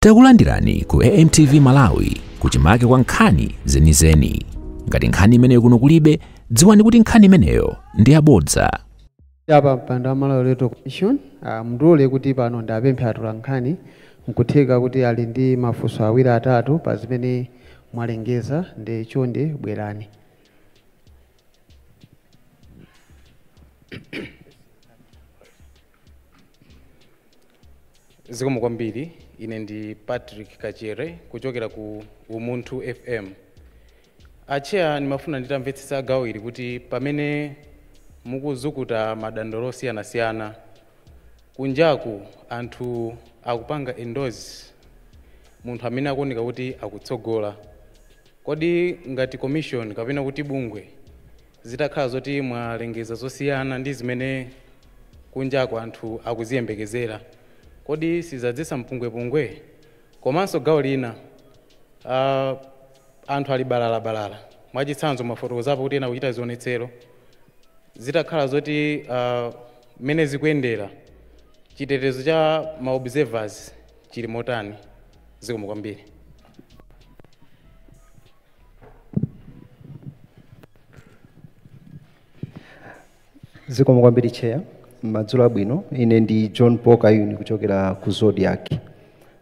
Takulandirani ku AMTV Malawi kuchimake kwa nkhani zenizeni. Ngati nkhani imeneyo kuno kulibe, dziwani kuti nkhani imeneyo ndi yabodza. Apa mpando wa Malawi Electoral Commission, mndule kuti pano ndapemphe atolankhani, nkutheka kuti ali ndi mafunso awiri atatu pa zimene mwalengeza, ndi chonde bwerani. Zikomo kwambiri. Ine ndi Patrick Kachere kuchokera ku Umunthu FM. Acheya, ndimafuna nditamvetsetsa gawo ili kuti pamene mukuzukuta madandaulo osiyanasiyana kunjaku, anthu akupanga endorse munthu amene akuoneka kuti akutsogola. Kodi ngati commission kapena kuti bungwe, zitakhala zoti mwalengeza zosiyana ndi zimene kunjaku anthu akuziyembekezera, kodi sizadzetsa mpungwepungwe? Komanso gawo lina, anthu ali balalabalala. Mwachitsanzo, mafotokozapo kuti ena kuchita zionetsero. Zitakhala zoti mmene zikuyendera, chitetezo cha ma observers chili motani? Zikomo kwambiri. Zikomo kwambiri, Chair. Madzulo abwino. Ine ndi John Paul Kayuni kuchokera ku Zodiak.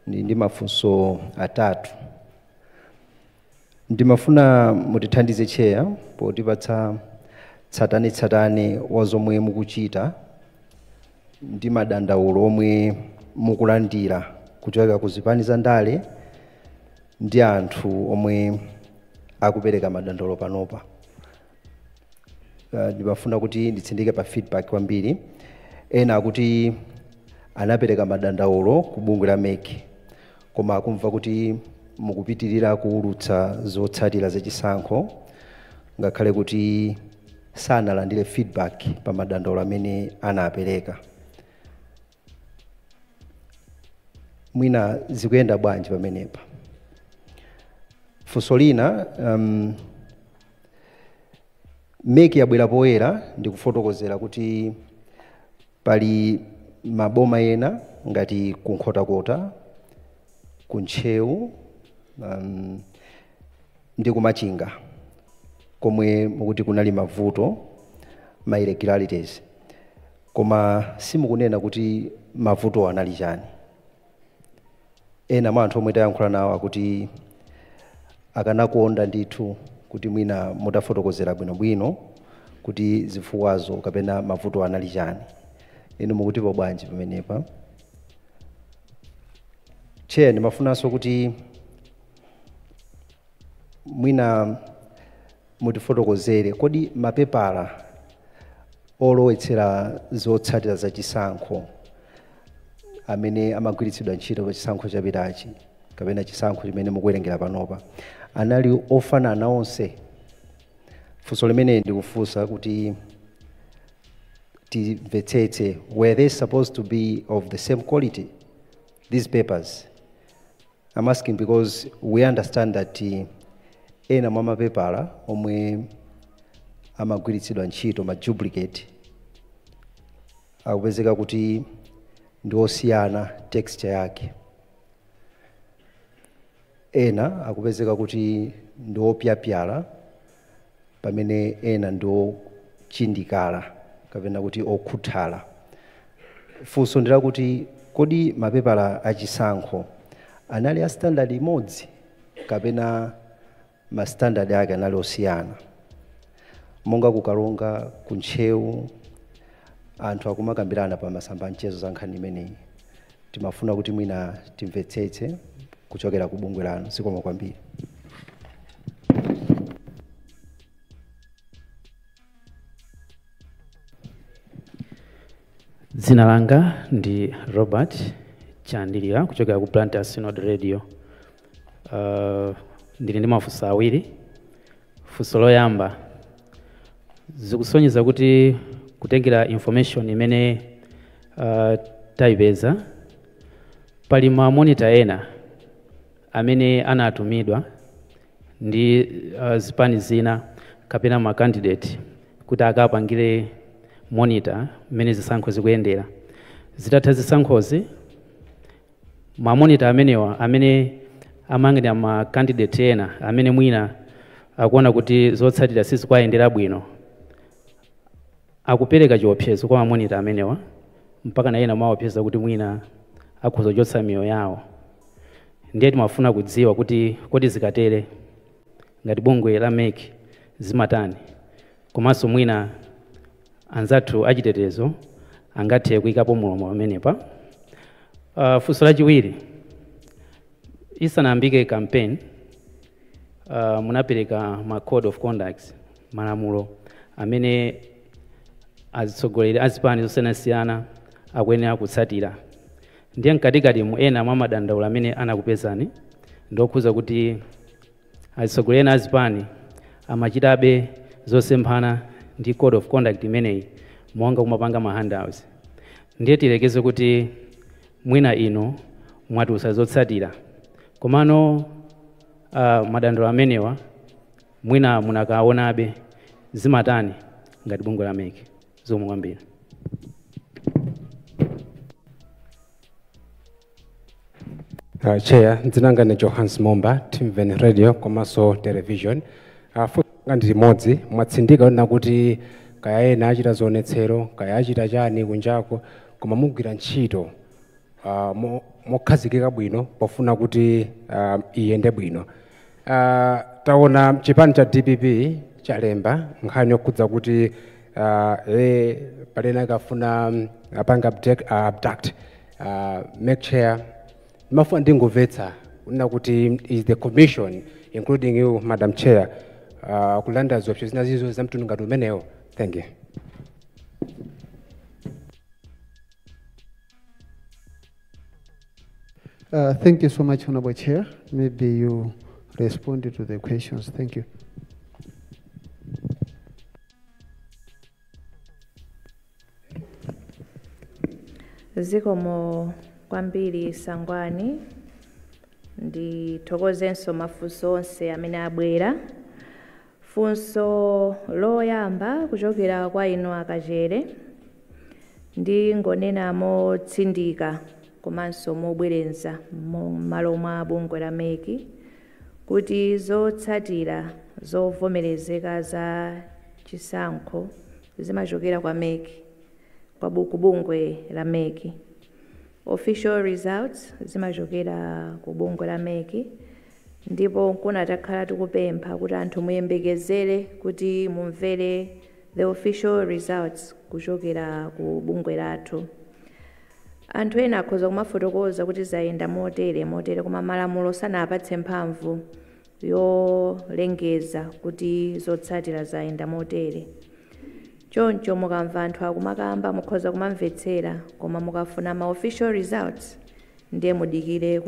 Ndi mafunso atatu. Ndimafuna mutithandize, Chair, potipatsa tsatanetsatane wa zomwe mukuchita ndi madandaulo omwe mukulandira kuchokera ku zipani za ndale ndi anthu omwe akupereka madandaulo panopa. Ndimafuna kuti nditsindike pa feedback kwambiri. Ena akuti anapereka madandaulo ku bungwe la MEC, koma akumva kuti mukupitirira kuwulutsa zotsatira zachisankho ngakhale kuti sanalandire feedback pa madandaulo amene anapereka. Mwina zikuyenda bwanji pamenepa? Funso lina, MEC yabwera poyera ndikufotokozera kuti pali maboma ena ngati kuNkhotakota, kuNtcheu ndi kuMachinga komwe mukuti kunali mavuto, ma irregularities, koma simukunena kuti mavuto anali chani. Ena mwa anthu omwe tayankhula nawo akuti akanakonda ndithu kuti mwina mutafotokozera bwinobwino kuti zifukwazo kapena mavuto anali chani. Inu mukutipo bwanji pamenepa, Chair? Ndimafunanso kuti mwina mutifotokozere, kodi mapepala olowetsera zotsatira zachisankho amene amagwiritsidwa ntchito pa chisankho chapitachi kapena chisankho chimene mukuwerengera panopa anali ofanana onse? Funso limene ndikufunsa kuti timvetsetse: were they supposed to be of the same quality, these papers? I'm asking because we understand that ena mwa mapepala omwe amagwiritsidwa ntchito, ma duplicate, akupezeka kuti ndi osiyana texture yake, ena akupezeka kuti ndi opyapyala, pamene ena ndi ochindikala kapena kuti okhuthala. Funso ndilakuti, kodi mapepala achisankho anali a standard imodzi kapena ma standard ake anali osiyana? Monga kuKaronga, kuNtcheu, anthu akumakambirana pa masamba mchezo za nkhani imeneyi. Timafuna kuti mwina timvetsetse kuchokera ku bungwe lanu. Zikomo kwambiri. Dzina langa ndi Robert Chandilira kuchokera ku Blantyre Synod Radio. Ndili ndi mafunso awiri. Funso loyamba, zikusonyeza kuti kutengera information imene tayipeza, pali ma monitor ena amene anatumidwa ndi zipani zina kapena ma candidate kuti akapangire monitor mmene zisankho zikuyendera. Zitatha zisankhozi, Ma monitor amenewa amene amayang'anira ma candidate ena amene mwina akuona kuti zotsatira sizikuyendera bwino, akupereka chiopsezo kwa ma monitor amenewa, mpaka na ena maopseza kuti mwina akhoza kuchotsa miyoyo yawo. Ndiye timafuna kudziwa kuti kodi zikatere ngati bungwe la MEC zimatani, komanso mwina anzathu achitetezo angathe kuyikapo mulomo pamenepa. Funso lachiwiri, isanayambike campaign, munapereka ma code of conduct, malamulo amene azitsogoleri azipani zosiyanasiyana akuyenera kutsatira. Ndiye mkatikati mu ena mwa madandaulo amene anakupezani ndokhuza kuti atsogoleri ena azipani amachitabe zosemphana ndi code of conduct imeneyi, monga kumapanga ma handouts. Ndiye tilekeze kuti mwina ino mwatulutsa zotsatira, komano madandaulo amenewa mwina munakaonabe zimatani ngati bungwe la MEC? Zikomo kwambiri. Chair, dzina langa ndi Johannes Momba, Timveni Radio komanso Television. Funso ndi limodzi. Mwatsindika kunena kuti kaya ena achita zionetsero, kaya achita chani kunjako, koma mugwira ntchito mokhazikika bwino pofuna kuti iyende bwino. Taona chipani cha DPP chalemba nkhani yokhudza kuti palena akafuna apanga abduct MEC chair. Mafuna ndingomvetsa kunena kuti is the commission, including you, Madam Chair, kulanda ziopsezo zina zizo za mtundu ngati umenewo? Thank you. Thank you so much, Honorable Chair. Maybe you responded to the questions. Thank you. Zikomo kwambiri, Sangwani. Ndithokozenso mafunso onse amene abwera. Funso loyamba kuchokera kwa inu Akachere, ndingonena motsindika komanso mobwereza m'malo mwa bungwe la MEC kuti zotsatira zovomerezeka za chisankho zimachokera kwa MEC, kwa ku bungwe la MEC. Official results zimachokera ku bungwe la MEC, ndipo nkuna takhala tikupempha kuti anthu muyembekezere kuti mumvere the official results kuchokera ku bungwe lathu. Anthu ena akhoza kumafotokoza kuti zayenda motere motere, koma malamulo sanapatse mphamvu yolengeza kuti zotsatira zayenda motere. Choncho mukamva anthu akumakamba, mukhoza kumamvetsera, koma mukafuna ma official results ndiye mudikire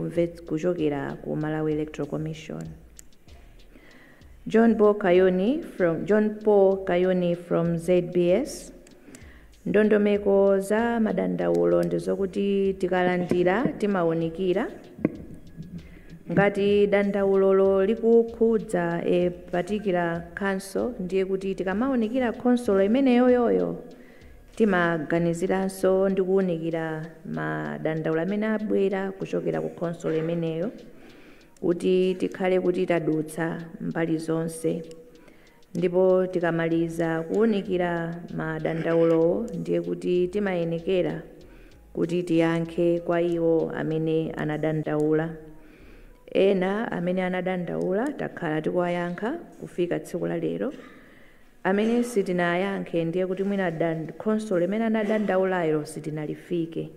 kuchokera ku Malawi Electoral Commission. John Paul Kayuni from ZBS. Ndondomeko za madandaulo ndizokuti tikalandira timawunikira. Ngati dandaulolo likukhudza a particular council, ndiye kuti tikamawunikira council imeneyoyoyo timaganiziranso ndi kuwunikira madandaulo amene abwera kuchokera ku council imeneyo, kuti tikhale kuti tadutsa mbali zonse. Ndipo tikamaliza kuwunikira madandaulowo, ndiye kuti timayenekera kuti tiyankhe kwa iwo amene anadandaula. Ena amene anadandaula takhala tikuwayankha kufika tsiku la lero. Amene sitinayankhe ndiye kuti mwina council imene anadandaulayo sitinalifike.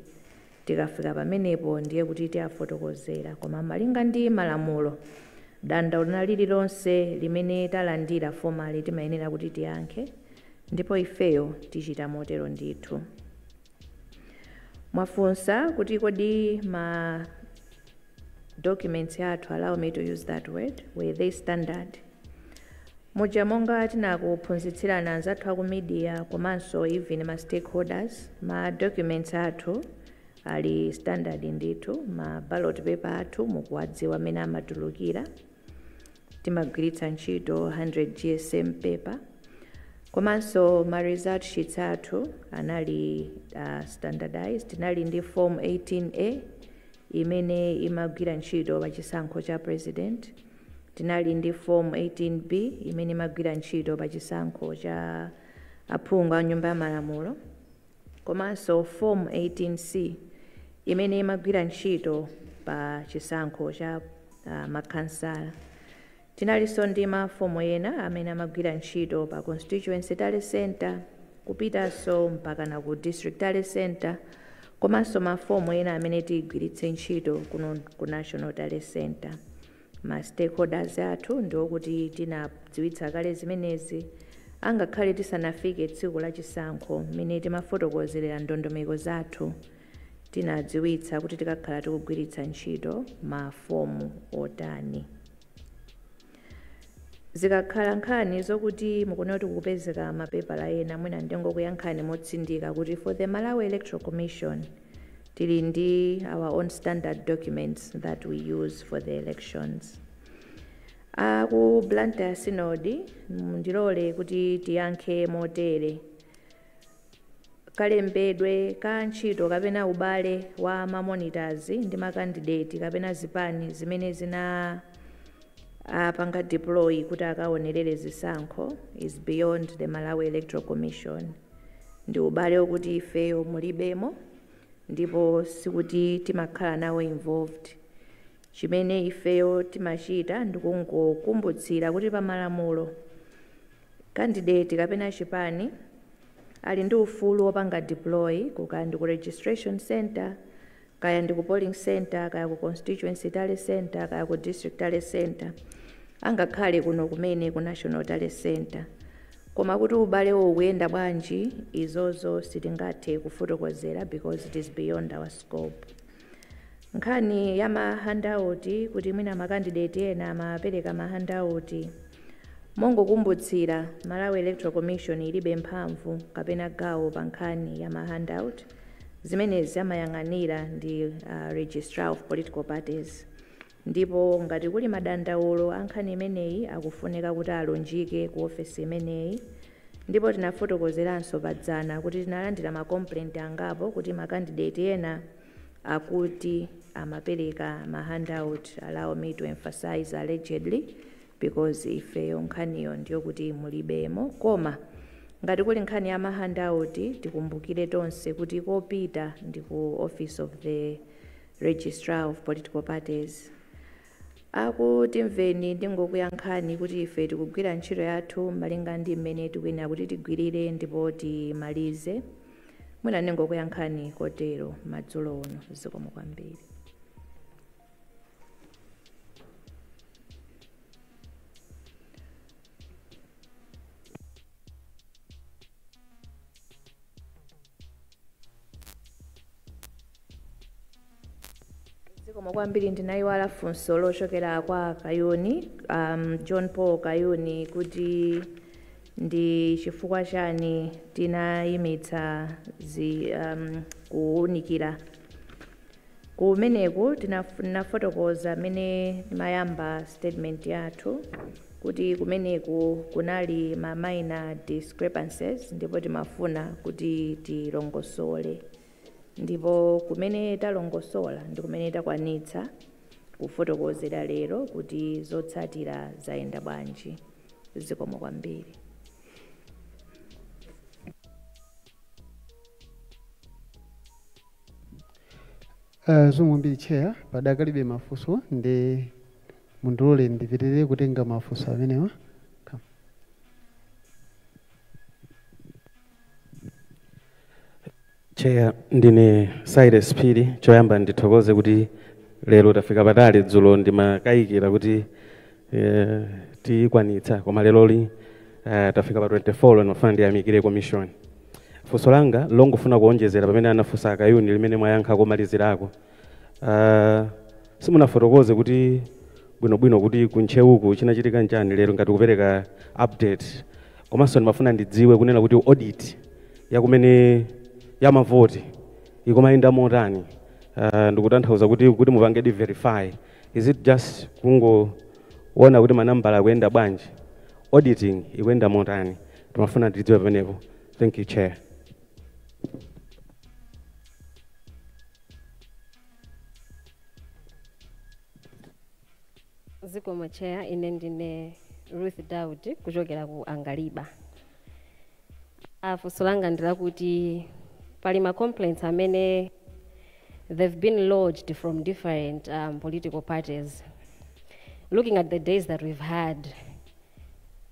Tikafika pamenepo ndiye kuti tiafotokozera, koma malinga ndi malamulo, dandaulo lililonse limene talandira formally timayenera kuti tiyankhe, ndipo ifeyo tichita motero ndithu. Mwafunsa kuti kodi ma documents athu, allow me to use that word, were they standard? Muja monga tinakuphunzitsirana anzathu aku media komanso even ma stakeholders, ma documents athu ali standard ndithu. Ma ballot paper athu mukuwadziwa amene amatulukira, timagwiritsa ntchito 100 GSM paper, komanso ma result sheets athu anali standardized. Tinali ndi form 18A imene imagwira ntchito pa chisankho cha president, tinali ndi form 18B imene imagwira ntchito pa chisankho cha aphungu a nyumba ya malamulo, komanso form 18C imene imagwira ntchito pa chisankho cha makhansala. Tinalinso ndi mafomu ena amene amagwira ntchito pa constituency tally center, kupitanso mpaka na ku district tally center, komanso mafomu ena amene tigwiritse ntchito kuno ku national tally center. Ma stakeholders athu ndiokuti tinadziwitsa kale zimenezi angakhale tisanafike tsiku la chisankho, mmene timafotokozerera ndondomeko zathu tinadziwitsa kuti tikakhala tikugwiritsa ntchito mafomu otani. Zikakhala nkhani zokuti mukuona kuti kukupezeka mapepala ena, mwina ndingokuyankhani motsindika kuti for the Malawi Electoral Commission tili ndi our own standard documents that we use for the elections. Aku Blantyre Synod, ndilole kuti tiyankhe motere. Kalembedwe ka ntchito kapena ubale wa mamonitors ndi makandidate kapena zipani zimene zina apanga deploy kuti akaonerere zisankho is beyond the Malawi Electoral Commission. Ndi ubale wokuti ifeyo mulibemo ndipo sikuti timakhala nawo involved. Chimene ifeyo timachita ndikungokumbutsira kuti pamalamulo candidate kapena chipani ali ndi ufulu wopanga deploy kukaya ndi ku registration center, kaya ndi ku polling center, kaya ku constituency tally center, kaya ku district tally center, angakhale kuno kumene ku national tally center. Koma kuti ubalewo ukuyenda bwanji, izozo sitingathe kufotokozera because it is beyond our scope. Nkhani ya ma handout, kuti mwina makandidate ena amapereka ma handout, mongokumbutsira Malawi Electoral Commission ilibe mphamvu kapena gawo pa nkhani ya ma handout. Zimenezi amayang'anira ndi Registrar of Political Parties, ndipo ngati kuli madandaulo a nkhani imeneyi akufunika kuti alunjike ku ofesi imeneyi. Ndipo tinafotokozeranso padzana kuti tinalandira ma complaint angapo kuti makandidate ena akuti amapereka ma handout. Allow me to emphasize allegedly, because ifeyo nkhaniyo ndiyo kuti mulibemo. Koma ngati kuli nkhani ya ma handout, tikumbukire tonse kuti kopita ndi ku office of the Registrar of Political Parties. Akutimveni, ndingokuyankhani kuti ife tikugwira ntchito yathu malinga ndi mmene tikuyenera kuti tigwirire ndipo timalize. Mwina ndingokuyankhani kotero madzulo uno. Zikomo kwambiri. Zikomo kwambiri. Ndinayiwala funso lochokera kwa Kayuni, John Paul Kayuni, kuti ndi chifukwa chani tinayimitsa kuwunikira kumeneku. Tinafotokoza mmene timayamba statement yathu kuti kumeneku kunali ma minor discrepancies ndipo timafuna kuti tilongosole, ndipo kumene talongosola ndi kumene takwanitsa kufotokozera lero kuti zotsatira zayenda bwanji. Zikomo kwambiri. Zikomo kwambiri Chair, padakalibe mafunso, ndi mundilole ndipitirire kutenga mafunso amenewa. Come. Chair, ndine Cyrus Phiri. Choyamba ndithokoze kuti lero tafika patali. Dzulo ndimakayikira kuti tiyikwanitsa, koma leroli tafika pa 24. Ndimafuna ndiyamikire commission. Funso langa longofuna kuonjezera pamene anafunsa Akayuni, limene mwayankha komalizirako. Simunafotokoze kuti bwinobwino kuti kuntcheuku chinachitika nchani lero ngati kupereka update. Komanso ndimafuna ndidziwe kunena kuti audit yakumene ya mavoti ikumayenda motani? Ndikutanthauza kuti mupange di verify, is it just kungoona kuti manambala akuyenda bwanji? Auditing ikuyenda motani? Timafuna tidziwe pamenepo. Thank you, Chair. Zikomo, Chair. Ine ndine Ruth Daud kuchokera ku Angaliba. Funso langa ndilakuti pali ma complaints amene they've been lodged from different political parties. Looking at the days that we've had,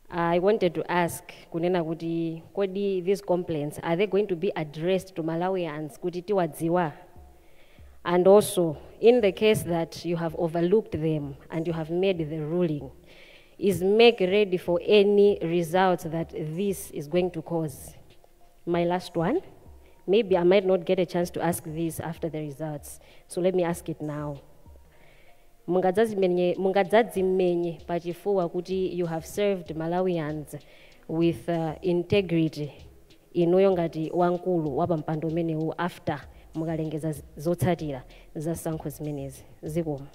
I wanted to ask kunena kuti kodi these complaints, are they going to be addressed to Malawians kuti tiwadziwa? And also, in the case that you have overlooked them and you have made the ruling, is MEC ready for any results that this is going to cause? My last one, maybe I might not get a chance to ask this after the results, so let me ask it now. Mungadzadzimenye pachifuwa kuti you have served Malawians with integrity, inuyo ngati wamkulu wa pampando umenewu, after mukalengeza zotsatira za zisankho zimenezi? Zikomo.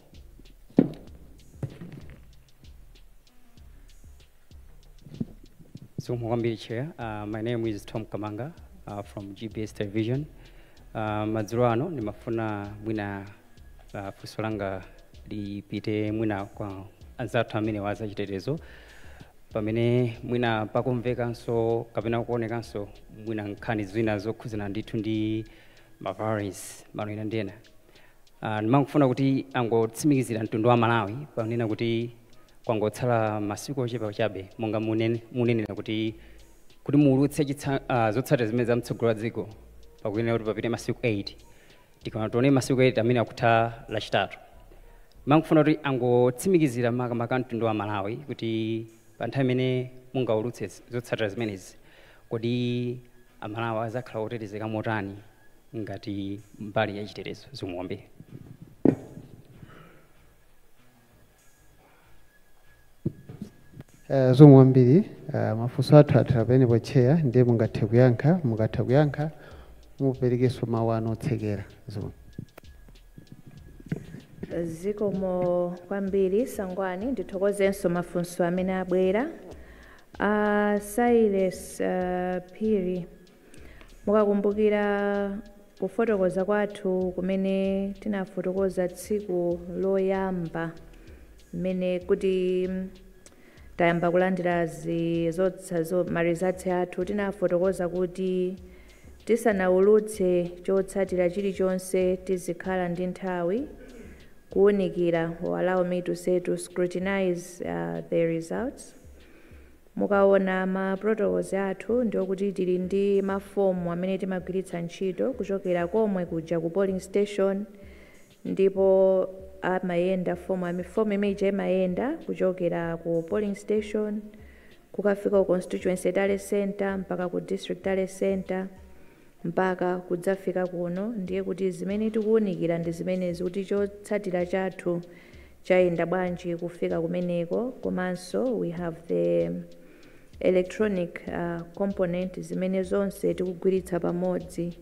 Zikomo kwambiri, Chair. My name is Tom Kamanga from GBS Television. Madzulo ano ndimafuna mwina funso langa lipite mwina kwa anzathu amene wazachitetezo, pamene mwina pakumvekanso kapena kuonekanso mwina nkhani zina zokhuzana ndithu ndi ma violence malo ena ndi ena. Ndimangofuna kuti angotsimikizira mtundu wa Malawi panena kuti kwangotsala masiku ochepa chabe, monga munenera kuti muulutse zotsatira zimene zamtsogolo wa dziko, pakuyenera kuti papite masiku 8. Tikaona tione masiku 8 amene akutha Lachitatu. Mangofuna kuti angotsimikizira makamaka mtundu wa Malawi kuti pa nthawi imene mungaulutse zotsatira zimenezi, kodi Amalawi azakhala otetezeka motani ngati mbali ya chitetezo? Zikomo kwambiri. Zikomo kwambiri. Mafunso athu athera pamenepo, Chair, ndiye mungathe kuyankha. Mungathe kuyankha, muperekenso mawu anu otsekera. Zikomo. Zikomo kwambiri, Sangwani. Ndithokozenso mafunso amene abwera. Silas Phiri, mukakumbukira kufotokoza kwathu kumene tinafotokoza tsiku loyamba mmene kuti tayamba kulandira ma results athu, tinafotokoza kuti tisanawulutse chotsatira chilichonse tizikhala ndi nthawi kuwunikira, or allow me to say to scrutinize the results. Mukaona ma protocols athu, ndiokuti tili ndi mafomu amene timagwiritsa ntchito kuchokera komwe kuja ku polling station, ndipo amayenda fomu, fomu imene imayenda kuchokera ku polling station kukafika ku constituency tally center mpaka ku district tally center mpaka kudzafika kuno. Ndiye kuti zimene tikuwunikira ndi zimenezi, kuti chotsatira chathu chayenda bwanji kufika kumeneko. Komanso we have the electronic component zimene zonse tikugwiritsa pamodzi.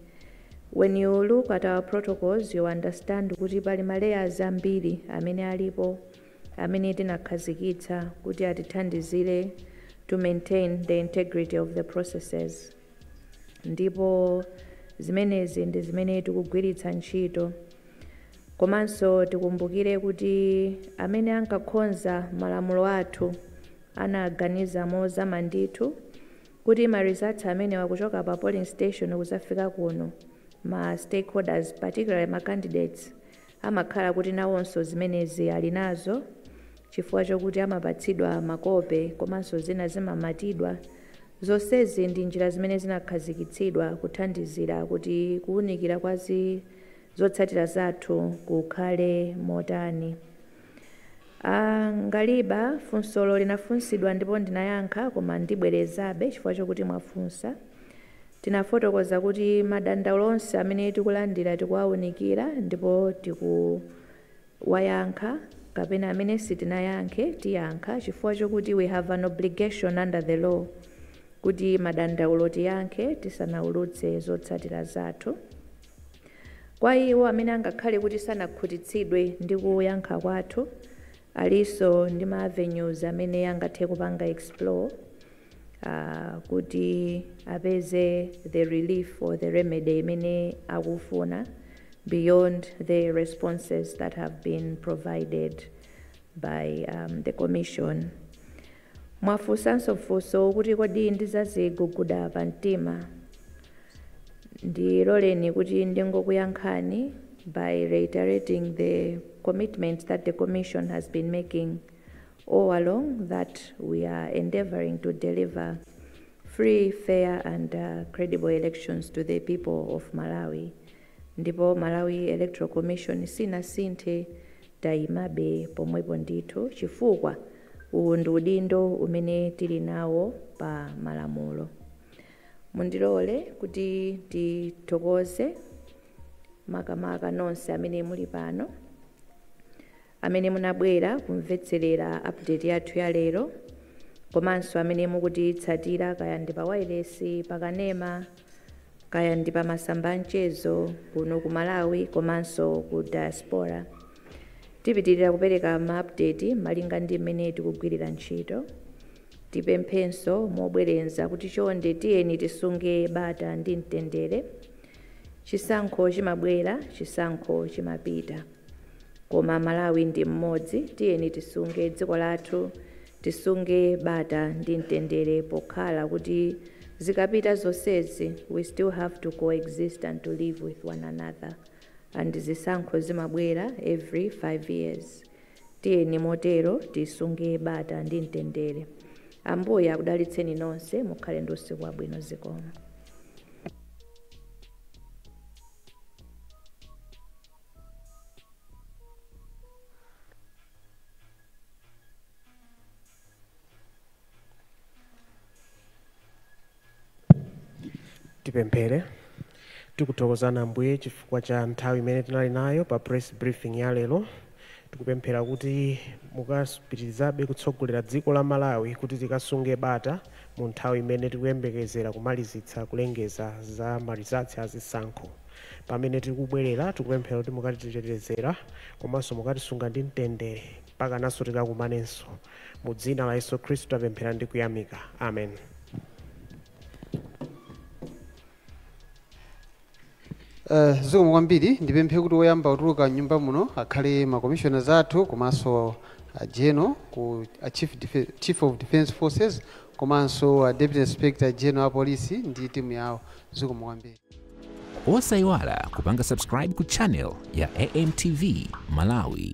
When you look at our protocols, you understand kuti pali ma layers ambiri amene alipo amene tinakhazikitsa kuti atithandizire to maintain the integrity of the processes, ndipo zimenezi ndi zimene tikugwiritsa ntchito. Komanso tikumbukire kuti amene ankakonza malamulo athu anaganiza mozama ndithu kuti ma results amene wakuchoka pa polling station kuzafika kuno, ma stakeholders, particularly ma candidates, amakhala kuti nawonso zimenezi ali nazo, chifukwa chokuti amapatsidwa makope komanso zina zimamatidwa. Zonsezi ndi njira zimene zinakhazikitsidwa kuthandizira kuti kuwunikira kwa zotsatira zathu kukhale motani. Ngaliba, funsolo linafunsidwa ndipo ndinayankha, koma ndibwerezabe chifukwa chokuti mwafunsa. Tinafotokoza kuti madandaulo onse amene tikulandira tikuwawunikira ndipo tikuwayankha, kapena amene sitinayankhe tiyankha, chifukwa chokuti we have an obligation under the law kuti madandaulo tiyankhe tisanawulutse zotsatira zathu. Kwa iwo amene angakhale kuti sanakhutitsidwe ndi kuyankha kwathu, alinso ndi ma avenues amene angathe kupanga explore kuti apeze the relief or the remedy imene akufuna beyond the responses that have been provided. by the commission. Mwafunsanso funso kuti kodi ndizaziguguda pamtima. Ndiloleni kuti ndingokuyankhani by reiterating the commitment that the commission has been making all along, that we are endeavoring to deliver free, fair and credible elections to the people of Malawi. Ndipo Malawi Electoral Commission sinasinthe, tayimabe pomwepo ndithu, chifukwa uwu ndi udindo umene tili nawo pa malamulo. Mundilole kuti tithokoze makamaka nonse amene muli pano, amene munabwera kumvetserera update yathu ya lero, komanso amene mukutitsatira kaya ndi pa wireless, pakanema, kaya ndi pa masamba a mchezo kuno ku Malawi komanso ku diaspora. Tipitirira kupereka ma update malinga ndi mmene tikugwirira ntchito. Tipemphenso mobwereza kuti chonde tiyeni tisunge bata ndi mtendere. Chisankho chimabwera, chisankho chimapita, koma Malawi ndi mmodzi. Tiyeni tisunge dziko lathu, tisunge bata ndi mtendere, pokhala kuti zikapita zonsezi we still have to coexist and to live with one another, and zisankho zimabwera every 5 years. Tiyeni motero tisunge bata ndi mtendere. Ambuye akudalitseni nonse, mukhale ndi usiku wabwino. Zikomo. Tipemphere. Tikuthokozani Ambuye chifukwa cha nthawi imene tinali nayo pa press briefing ya lero. Tikupemphera kuti mukapitirizabe kutsogolera dziko la Malawi kuti tikasunge bata mu nthawi imene tikuyembekezera kumalizitsa kulengeza za ma results a zisankho. Pamene tikubwerera, tikupemphera kuti mukatitetezera komanso mukatisunga ndi mtendere mpaka naso tikakumanenso. Mu dzina la Yesu Khristu tapemphera ndi kuyamika, amen. Zikomo kwambiri. Ndipemphe kuti woyamba kutuluka mnyumba muno akhale ma commissioners athu komanso general ku chief of defense forces komanso deputy inspector general a polisi ndi timu yawo. Zikomo kwambiri. Osayiwala kupanga subscribe ku channel ya AMTV Malawi.